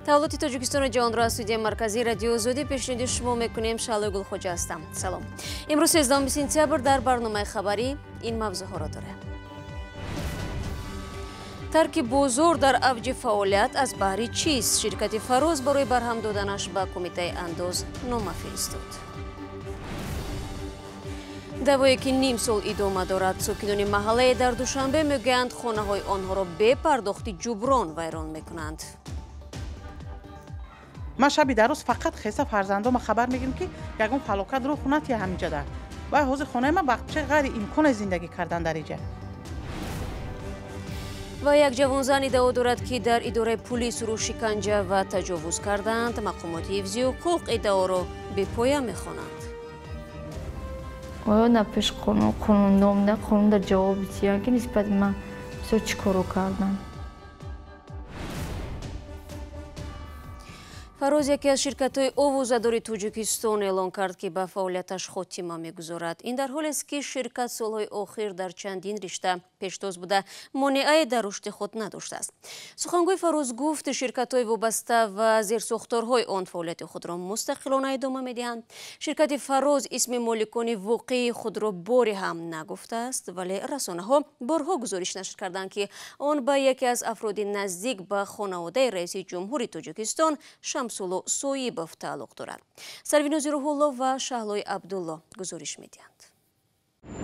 Таваллуди Тоҷикистони ҷаҳонро аз студияи марказии Радиои Озодӣ пешниҳоди шумо мекунем. Шаҳлои Гулхоҷа ҳастам. Салом. Имрӯз 13 сентябр дар барномаи хабарӣ ин мавзӯъҳоро дорем. Тарки бозор дар авҷи фаъолият аз баҳри чист? Ширкати Фароз барои барҳам доданаш ба Кумитаи андоз нома фиристод. Даъвое ки ним сол идома дорад, сокинони маҳаллае дар Душанбе мегӯянд, хонаҳои онҳоро бе пардохти ҷуброн вайрон мекунанд. Ман шаби дароз фақат хеса фарзандома хабар мегирам, ки ягон фалокат рух натия ҳаминҷода. Вай ҳозир хонаи ман бақча ғайриимконе зиндагӣ кардан дар иҷа. Ва як ҷавонзан иддао дорад, ки дар идораи пулис ӯро шиканҷа ва таҷовуз карданд. Мақомоти ҳифзи ҳуқуқ иддаоро бепоя мехонанд. Оё на пеш қонун қонун қонун дар ҷавоб диҳанд, ки нисбати ман бисёр чӣ коро карданд. Фароз, яке аз ширкатҳои овозадори Тоҷикистон, эълон кард, ки ба фаъолияташ хотима мегузорад. Ин дар ҳолест, ки ширкат солҳои охир дар чандин ришта пештоз буда, монеае дар рушди худ надоштааст. Сухангӯи Фароз гуфт, ширкатҳои вобаста ва зерсохторҳои он фаъолияти худро мустақилона идома медиҳанд. Ширкати Фароз исми моликони воқеии худро боре ҳам нагуфтааст, вале расонаҳо борҳо гузориш нашр карданд, ки он ба яке аз афроди наздик ба хонаводаи раиси ҷумҳури Тоҷикистон Шамсулло Соибов тааллуқ дорад. Сарвинози Рӯҳулло ва Шаҳлои Абдулло гузориш медиҳанд.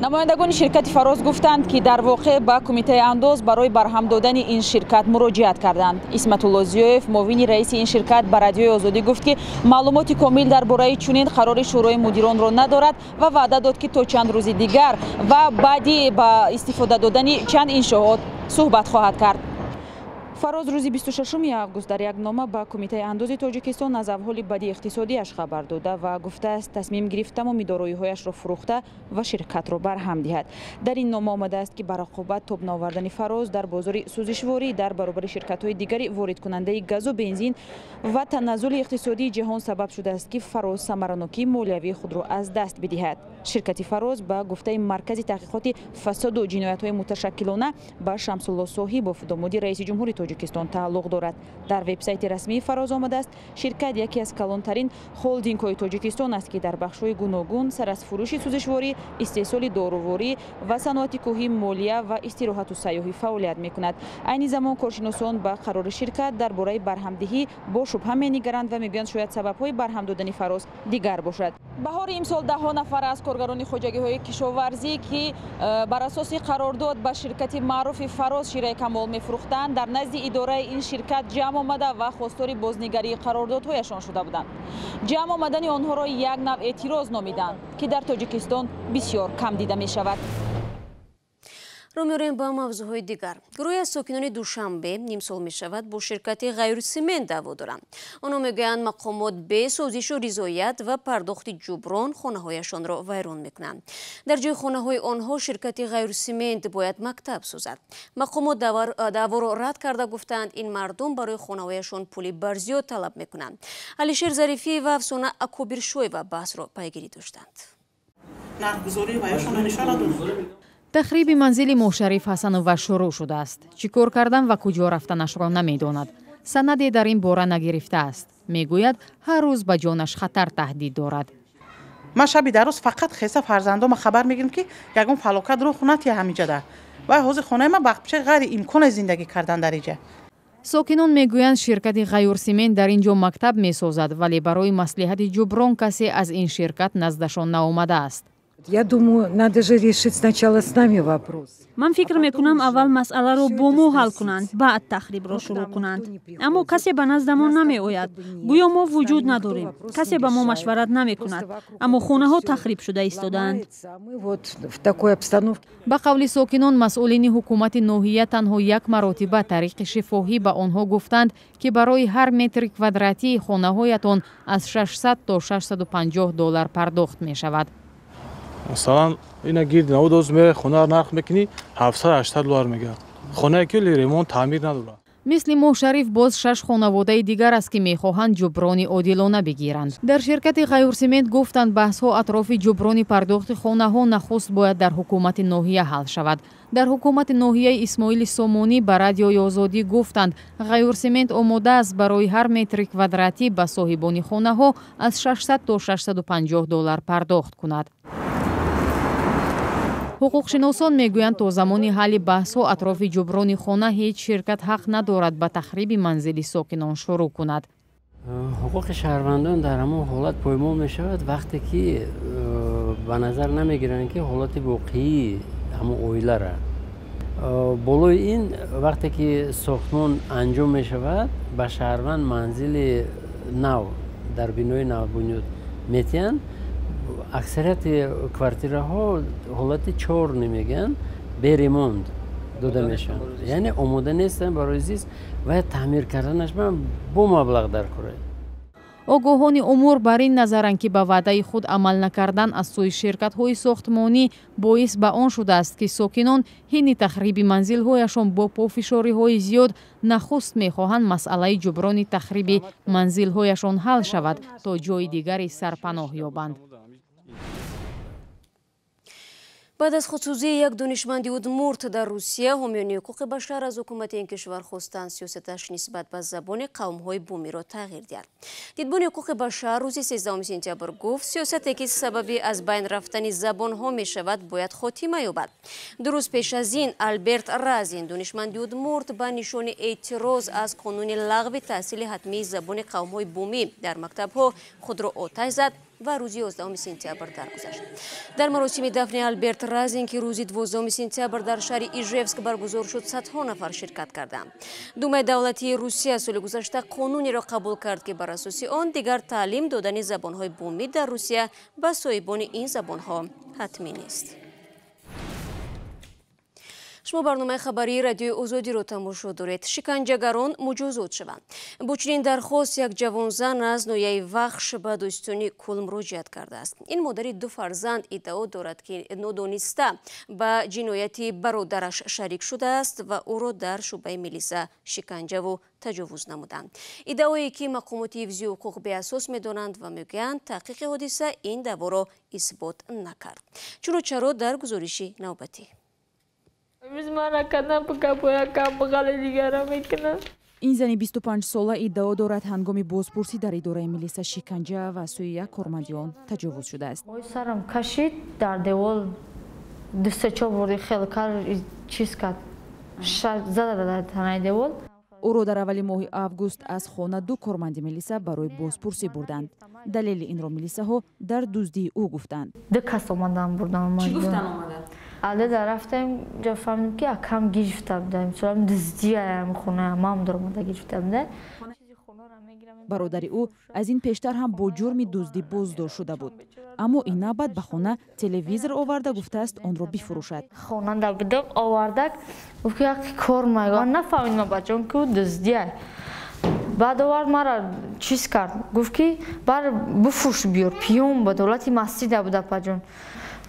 Намояндагони ширкати Фароз гуфтанд, ки дар воқеъ ба Кумитаи андоз барои барҳам додани ин ширкат муроҷиат карданд. Исматулло Зиёев, муовини раиси ин ширкат, ба Радиои Озодӣ гуфт, ки маълумоти комил дар бораи чунин қарори Шӯрои мудиронро надорад ва ваъда дод, ки то чанд рӯзи дигар ва баъди ба истифода додани чанд иншоот суҳбат хоҳад кард. Фароз рӯзи 26 август дар як нома ба Кумитаи андози Тоҷикистон аз авҳоли бади иқтисодиаш хабар дода ва гуфтааст, тасмим гирифт тамоми дороиҳояшро фурӯхта ва ширкатро барҳам диҳад. Дар ин нома омадааст, ки ба рақобат тоб наовардани Фароз дар бозори сӯзишворӣ дар баробари ширкатҳои дигари воридкунандаи газу бензин ва таназзули иқтисодии ҷаҳон сабаб шудааст, ки Фароз самаранокии молиявии худро аз даст бидиҳад. Ширкати Фароз ба гуфтаи Маркази таҳқиқоти фасоду ҷиноятҳои муташаккилона ба Шамсулло Соҳибов, домоди раиси ҷумҳури Тоҷикистон, тааллуқ дорад. Дар вебсайти расмии Фароз омадааст, ширкат яке аз калонтарин холдингҳои Тоҷикистон аст, ки дар бахшҳои гуногун сар аз фурӯши сӯзишворӣ, истеҳсоли доруворӣ ва саноати кӯҳӣ, молия ва истироҳату сайёҳӣ фаъолият мекунад. Айни замон коршиносон ба қарори ширкат дар бораи барҳамдиҳӣ бо шубҳа менигаранд ва мегӯянд, шояд сабабҳои барҳам додани Фароз дигар бошад. Баҳори имсол даҳҳо нафар аз коргарони хоҷагиҳои кишоварзӣ, ки бар асоси қарордод ба ширкати маъруфи Фароз шираи камол мефурӯхтанд, дар назди идораи ин ширкат ҷамъ омада ва хостори бознигарии қарордодҳояшон шуда буданд. Ҷамъ омадани онҳоро як навъ эътироз номиданд, ки дар Тоҷикистон бисёр кам дида мешавад. Рӯ меорем ба мавзӯъҳои дигар. Гурӯҳе аз сокинони Душанбе нимсол мешавад бо ширкати Ғайрусимент даъво доранд. Онҳо мегӯянд, мақомот бе созишу ризоят ва пардохти ҷуброн хонаҳояшонро вайрон мекунанд. Дар ҷои хонаҳои онҳо ширкати Ғайрусимент бояд мактаб созад. Мақомот даъворо рад карда гуфтаанд, ин мардум барои хонаҳояшон пули барзиёд талаб мекунанд. Алишер Зарифӣ ва Афсона Акобиршоева баҳсро пайгирӣ доштанд. Нархгузории ваяшонро нишон надод. Тахриби манзили Мошариф Ҳасанова шурӯъ шудааст. Чӣ кор кардан ва куҷо рафтанашро намедонад. Санаде дар ин бора нагирифтааст. Мегӯяд, ҳар рӯз ба ҷонаш хатар таҳдид дорад. Ман шаби дароз фақат хеса фарзандома хабар мегирам, ки ягон фалокат рух натия ҳаминҷода. Вай ҳозир хонаи ман бақча ғайриимконе зиндагӣ кардан дар иҷа. Сокинон мегӯянд, ширкати Ғайурсимент дар ин ҷо мактаб месозад, вале барои маслиҳати ҷуброн касе аз ин ширкат наздашон наомадааст. Я думаю, надо же решить сначала с нами вопрос. Ман фикр мекунам, аввал масъаларо бо мо ҳал кунанд, баъд тахрибро шурӯъ кунанд. Аммо касе ба назда мо намеояд, гӯё мо вуҷуд надорем. Касе ба мо машварат намекунад, аммо хонаҳо тахриб шуда истодаанд. Ба қавли сокинон, масъулини ҳукумати ноҳия танҳо як маротиба тариқи шифоҳӣ ба онҳо гуфтанд, ки барои ҳар метри квадратии хонаҳоятон аз 600 то 650 доллар пардохт мешавад. Масалан, ина гирди навуд оз мераи, хонаро нарх мекунӣ, 700-800 доллар мегирад. Хонае ки ремонт, таъмир надорад. Мисли Моҳшариф боз шаш хонаводаи дигар аст, ки мехоҳанд ҷуброни одилона бигиранд. Дар ширкати Ғайурсемент гуфтанд, баҳсҳо атрофи ҷуброни пардохти хонаҳо нахуст бояд дар ҳукумати ноҳия ҳал шавад. Дар ҳукумати ноҳияи Исмоили Сомонӣ ба Радиои Озодӣ гуфтанд, Ғайурсемент омода аст барои ҳар метри квадратӣ ба соҳибони хонаҳо аз 600 то 650 доллар пардохт кунад. Ҳуқуқшиносон мегӯянд, то замони ҳалли баҳсҳо атрофи ҷуброни хона ҳеҷ ширкат ҳақ надорад ба тахриби манзили сокинон шурӯъ кунад. Ҳуқуқи шаҳрвандон дар ҳамон ҳолат поймол мешавад, вақте ки ба назар намегиранд, ки ҳолати воқеии ҳамон оилара. Болои ин, вақте ки сохтмон анҷом мешавад, ба шаҳрванд манзили нав дар бинои навбунёд метиҳанд. Аксарияти квартираҳо ҳолати чорный мегӯянд, бе ремонт дода мешаванд, яъне омода нестанд барои зист ва таъмир карданаш бо маблағ дар кор. Огоҳони умур бар ин назаранд, ки ба ваъдаи худ амал накардан аз сӯи ширкатҳои сохтмонӣ боис ба он шудааст, ки сокинон ҳини тахриби манзилҳояшон бо пофишориҳои зиёд нахуст мехоҳанд масъалаи ҷуброни тахриби манзилҳояшон ҳал шавад, то ҷои дигари сарпаноҳ ёбанд. Баъд аз худсӯзии як донишманди удмурт дар Русия, ҳомиёни ҳуқуқи башар аз ҳукумати ин кишвар хостанд сиёсаташ нисбат ба забони қавмҳои бумиро тағйир диҳад. Дидбони ҳуқуқи башар рӯзи 13 сентябр гуфт, сиёсате ки сабаби аз байн рафтани забонҳо мешавад, бояд хотима ёбад. Ду рӯз пеш аз ин Алберт Разин, донишманди удмурт, ба нишони эътироз аз қонуни лағви таҳсили ҳатмии забони қавмҳои бумӣ дар мактабҳо худро оташ зад ва рӯзи 11 сентябр даргузашт. Дар маросими дафни Алберт Разин, ки рӯзи 12 сентябр дар шаҳри Ижевск баргузор шуд, садҳо нафар ширкат карданд. Думаи давлатии Русия соли гузашта қонунеро қабул кард, ки бар асоси он дигар таълим додани забонҳои бумӣ дар Русия ба соҳибони ин забонҳо ҳатмӣ нест. Шумо барномаи хабарии Радиои Озодиро тамошо доред. Шиканҷагарон муҷозот шаванд. Бо чунин дархост як ҷавонзан аз ноҳияи Вахш ба дӯстони кул муроҷиат кардааст. Ин модари ду фарзанд иддао дорад, ки нодониста ба ҷинояти бародараш шарик шудааст ва ӯро дар шӯъбаи милиса шиканҷаву таҷовуз намуданд. Иддаое ки мақомоти ҳифзи ҳуқуқ беасос медонанд ва мегӯянд, таҳқиқи ҳодиса ин даъворо исбот накард. Чуну чаро дар гузориши навбатӣ. Ин зани 25-сола иддао дорад, ҳангоми бозпурсӣ дар идораи милиса шиканҷа ва сӯи як корманди он таҷовуз шудааст. Сарам кашид, дар девол ду-се-чор бори хел кар чиз кард, зада дар танаи девол. Ӯро дар аввали моҳи август аз хона ду корманди милиса барои бозпурсӣ бурданд. Далели инро милисаҳо дар дуздии ӯ гуфтанд. Ду кас омадан бурдан. Чӣ гуфтан омада? Алда дар рафтем, ҷо фаҳмидем, ки акам гирифта буда. Мисолам дуздияям хона, мам дор омада гирифта буда. Бародари ӯ аз ин пештар ҳам бо ҷурми дуздӣ боздошт шуда буд. Аммо ин навбат ба хона телевизор оварда гуфтааст, онро бифурӯшад. Хонанда будам, овардак, гуфт, ки як кор мегӯ. Нафаҳмидам, бачон, ки дуздия. Баъд овард, мара чиз кард. Гуфт, ки бар бифурӯш биёр, пиён ба давлати масҷида буда, паҷон.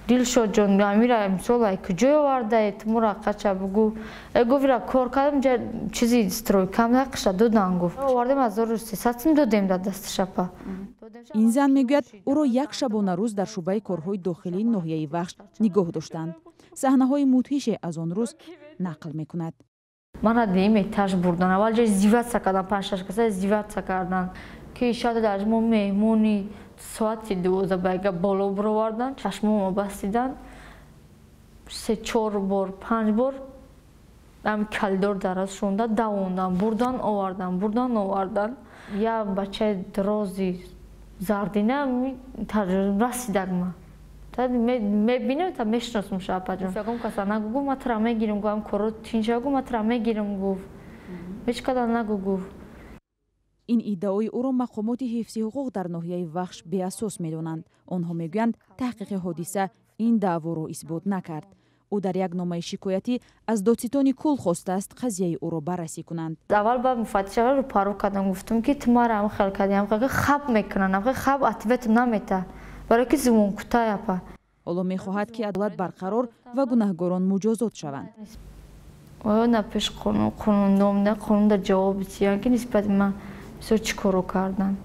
Дилшодҷон, амира мисол ай куҷо овардаед, тумура қача бугу. Гуфт, ира кор кардам, чизи стройкам нақша додан гуфт. Овардем 1300 сум додем дар дасти шапа. Ин зан мегӯяд, ӯро як шабонарӯз дар шӯъбаи корҳои дохилии ноҳияи Вахш нигоҳ доштанд. Саҳнаҳои мудҳише аз он рӯз нақл мекунад. Мана дуюм этаж бурдан. Аввал ҷо издеваться кардан, панҷ-шаш каса издеваться кардан, ки шояд дар мо меҳмони соати 12 байга боло бировардан, чашмомо бастидан, се-чор бор, панҷ бор ам калидор дараз шонда давондан, бурдан овардан, бурдан овардан. Я бачаи дрози зардина расидак ма. Мебинем та мешиносум шапаҷон. Ягон каса нагу, гуфт, ма тра мегирим, гуфт, коро тинча, гуфт, ма тра мегирим, гуфт. Ҳеҷ када нагу, гуфт. Ин иддаои ӯро мақомоти ҳифзи ҳуқуқ дар ноҳияи Вахш беасос медонанд. Онҳо мегӯянд, таҳқиқи ҳодиса ин даъворо исбот накард. Ӯ дар як номаи шикоятӣ аз додситони кул хостааст қазияи ӯро баррасӣ кунанд. Аввал ба муфаттишаро рӯпарӯ кардам, гуфтам, ки ту мара ам хел кардӣ, ам хел хаб мекунанд, ам хаб ответ намета, барои ки зувон кӯтоҳ апа. Ҳоло мехоҳад, ки адолат барқарор ва гунаҳгорон муҷозот шаванд. Оё на пеш қонун омда, қонун дар ҷавоб диҳанд, ки нисбати ман бисёр чӣ коро карданд.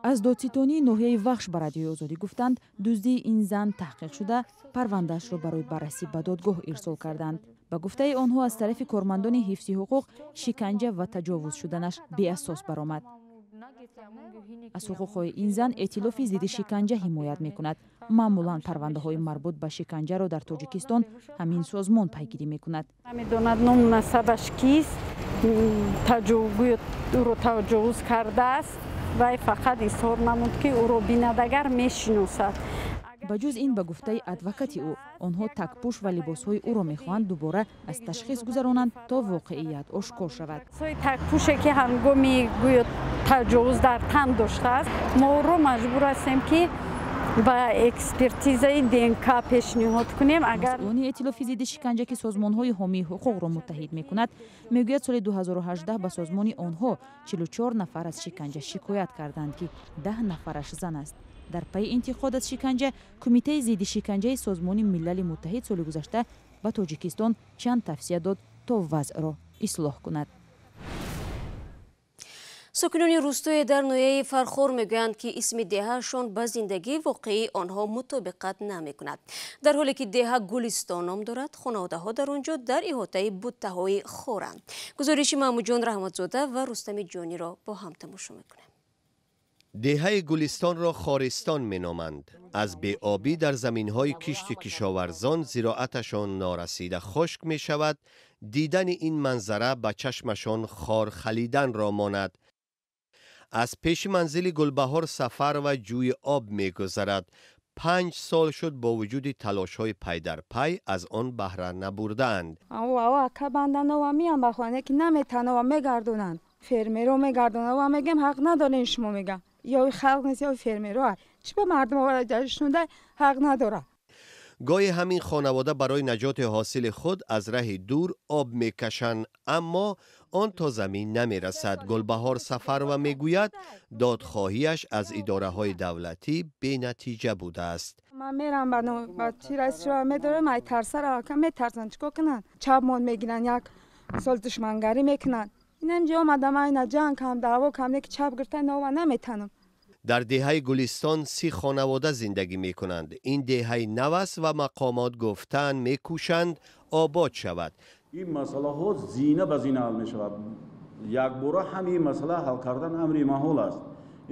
Аз додситонии ноҳияи Вахш ба Радиои Озодӣ гуфтанд, дуздии ин зан таҳқиқ шуда, парвандаашро барои баррасӣ ба додгоҳ ирсол карданд. Ба гуфтаи онҳо, аз тарафи кормандони ҳифзи ҳуқуқ шиканҷа ва таҷовуз шуданаш беасос баромад. Аз ҳуқуқҳои ин зан эътилофи зидди шиканҷа ҳимоят мекунад. Маъмулан парвандаҳои марбут ба шиканҷаро дар Тоҷикистон ҳамин созмон пайгирӣ мекунад. Намедонад ному насабаш кист, ӯро таҷовуз кардааст, вай фақат изҳор намуд, ки ӯро бинадагар мешиносад. Ба ҷуз ин, ба гуфтаи адвокати ӯ, онҳо такпӯш ва либосҳои ӯро мехоҳанд дубора аз ташхис гузаронанд, то воқеият ошкор шавад. Такпӯше, ки ҳангоми гӯё таҷовуз дар тан доштааст, мо ӯро маҷбур ҳастем, ки ба экспертизаи ДНК пешниҳод кунем. Агар масъулони эътилофи зидди шиканҷа, ки созмонҳои ҳомии ҳуқуқро муттаҳид мекунад, мегӯяд, соли 2018 ба созмони онҳо 44 нафар аз шиканҷа шикоят карданд, ки 10 нафараш зан аст. Дар пайи интиқод аз шиканҷа, Кумитаи зидди шиканҷаи Созмони Милали Муттаҳид соли гузашта ба Тоҷикистон чанд тавсия дод, то вазъро ислоҳ кунад. Сокинони рӯстое дар ноҳияи Фархор мегӯянд, ки исми деҳаашон ба зиндагии воқеии онҳо мутобиқат намекунад. Дар ҳоле ки деҳа Гулистон ном дорад, хонаводаҳо дар он ҷо дар иҳотаи буттаҳои хоранд. Гузориши Маҳмудҷон Раҳматзода ва Рустами Ҷониро бо ҳам тамошо мекунем. Деҳаи Гулистонро Хористон меноманд. Аз беобӣ дар заминҳои кишти кишоварзон зироаташон норасида хушк мешавад. Дидани ин манзара ба чашмашон хор халиданро монад. Аз пеши манзили Гулбаҳор Сафарова ҷӯи об мегузарад. 5 сол шуд, бо вуҷуди талошҳои пайдарпай аз он баҳра набурдаанд. Мегардонанд, фермеро мегардонанд ва мегӯем, ҳақ надорем, шумо мегӯям, ё халқ нест, ё фермеро чӣ ба мардум шунда ҳақ надорад. Гоҳе ҳамин хонавода барои наҷоти ҳосили худ аз раҳи дур об мекашанд, аммо он то замин намерасад. Гулбаҳор Сафарова мегӯяд, додхоҳиаш аз идораҳои давлатӣ бенатиҷа будааст. Ман мерам ба чирасшо медорам, ай тарсара метарсанд, чикор кунанд, чапмон мегиранд, як мисол душмангарӣ мекунанд. Инам ҷо омадам, айна ҷанг кам, даъво кам, не ки чап гирифта нова наметанам. Дар деҳаи Гулистон 30 хонавода зиндагӣ мекунанд. Ин деҳаи нав аст ва мақомот гуфтаанд, мекӯшанд обод шавад. Ин масъалаҳо зина ба зина ҳал мешавад. Якбора ҳамин масъала ҳал кардан амри маҳол аст.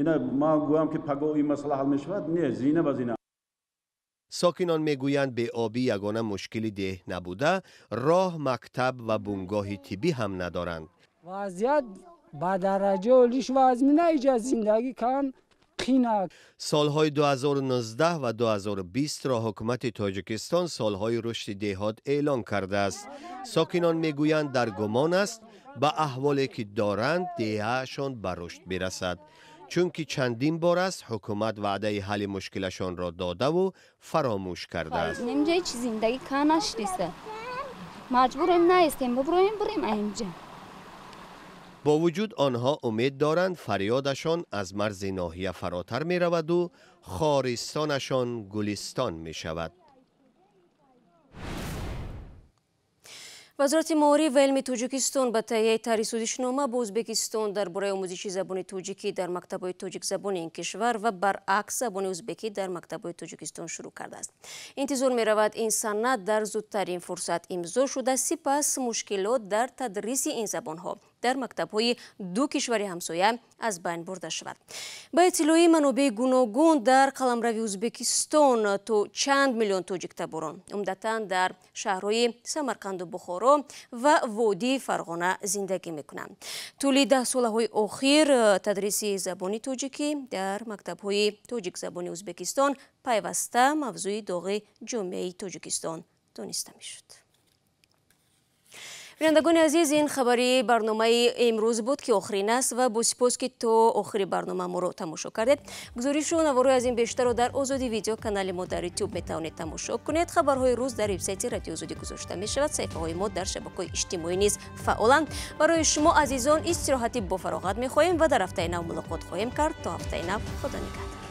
Ина ман гӯям, ки пагоҳ ин масъала ҳал мешавад, не, зина ба зина. Сокинон мегӯянд, беобӣ ягона мушкили деҳ набуда, роҳ, мактаб ва бунгоҳи тиббӣ ҳам надоранд. Вазъият ба дараҷаи олиш вазмина, иҷа зиндагӣ кан қина. Солҳои 2019 ва 2020-ро ҳукумати Тоҷикистон солҳои рушди деҳот эълон кардааст. Сокинон мегӯянд, дар гумон аст, ба аҳволе ки доранд, деҳаашон ба рушд бирасад. Чунки чандин бор аст ҳукумат ваъдаи ҳалли мушкилашонро додаву фаромӯш кардааст. Инҷа ҳеҷ зиндагӣ кан нашдиста. Маҷбурем наистем, бибуроем, бурем инҷа. Бо вуҷуд онҳо умед доранд, фарёдашон аз марзи ноҳия фаротар мераваду хористонашон гулистон мешавад. Вазорати маориф ва илми Тоҷикистон ба таҳияи тарҳи созишнома бо Ӯзбекистон дар бораи омӯзиши забони тоҷикӣ дар мактабҳои тоҷикзабони ин кишвар ва баръакс забони ӯзбекӣ дар мактабҳои Тоҷикистон шурӯъ кардааст. Интизор меравад, ин санад дар зудтарин фурсат имзо шуда, сипас мушкилот дар тадриси ин забонҳо дар мактабҳои ду кишвари ҳамсоя аз байн бурда шавад. Ба иттилои манобеи гуногун, дар қаламрави Ӯзбекистон то чанд миллион тоҷиктаборон умдатан дар шаҳрҳои Самарқанду Бухоро ва водии Фарғона зиндагӣ мекунанд. Тӯли даҳсолаҳои охир тадриси забони тоҷикӣ дар мактабҳои тоҷикзабони Ӯзбекистон пайваста мавзӯи доғи ҷомеаи Тоҷикистон дониста мешуд. Бинандагони азиз, ин хабари барномаи имрӯз буд, ки охирин аст, ва бо сипос, ки то охири барнома моро тамошо кардед. Гузоришу наворҳои аз ин бештарро дар Озодӣ видео канали мо дар Ютуб метавонед тамошо кунед. Хабарҳои рӯз дар вебсайти Радиои Озодӣ гузошта мешавад. Саҳифаҳои мо дар шабакаҳои иҷтимоӣ низ фаъоланд. Барои шумо азизон истироҳати бофароғат мехоҳем ва дар ҳафтаи нав мулоқот хоҳем кард. То ҳафтаи нав, Худо нигаҳдор.